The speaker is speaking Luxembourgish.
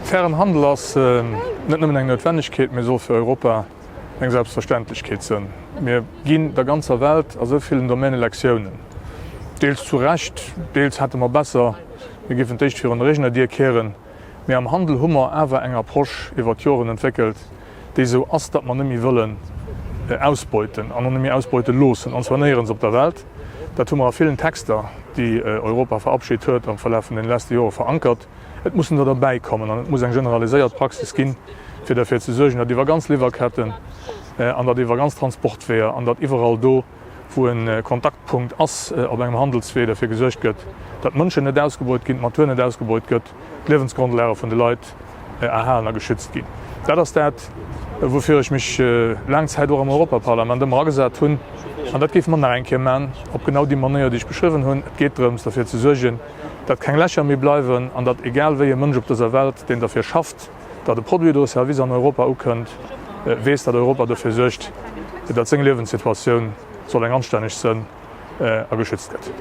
Fairen Handel ass net nëmmen eng Noutwennegkeet, mee soll fir Europa eng Selbstverständlechkeet sënn. Mir ginn der ganzer Welt a sou villen Domäne Lektiounen, deels zu Recht, deels hätte mer besser, mir géifen d'éischt virun der eegener Dier kehren. Mee am Handel hu mer awer eng Approche iwwer d'Joren entwéckelt, déi esou ass, datt mer net méi wëllen ausbeuten an och net méi ausbeute loossen, an zwar néierens op der Welt. Dat hu mer a villen Texter, déi Europa verabschit huet am Verlaf vun deene leschte Jore verankert. Et mussen der derbäi kommen an et muss eng generaliséiert Praxis ginn, fir derfir ze suergen, datt iwwer ganz Liwwerketten an datt iwwer ganz Transportweeër an datt iwwerall do, wou e Kontaktpunkt ass op engem Handelswee, derfir gesuergt gëtt, datt d'Mënschen net ausgebeut ginn, d'Natur net ausgebeut gëtt, d'Liewensgrondlage vun de Leit erhalen a geschützt ginn. Dat ass dat, woufir ech mech laang Zäit och am Europaparlament ëmmer agesat hunn. An dat géife mer nach eng Kéier man, op genau déi Manéier, déi ech beschriwwen hunn. Et geet drëms, derfir ze suergen, datt keng Lächer méi bleiwen an datt egal wéi e Mënsch op dëser Welt, deen derfir schafft, datt e Produit oder e Service an Europa ukënnt, weess, datt Europa dofir suergt, datt seng Liewenssituatioun soll eng anstänneg sënn a geschützt gëtt.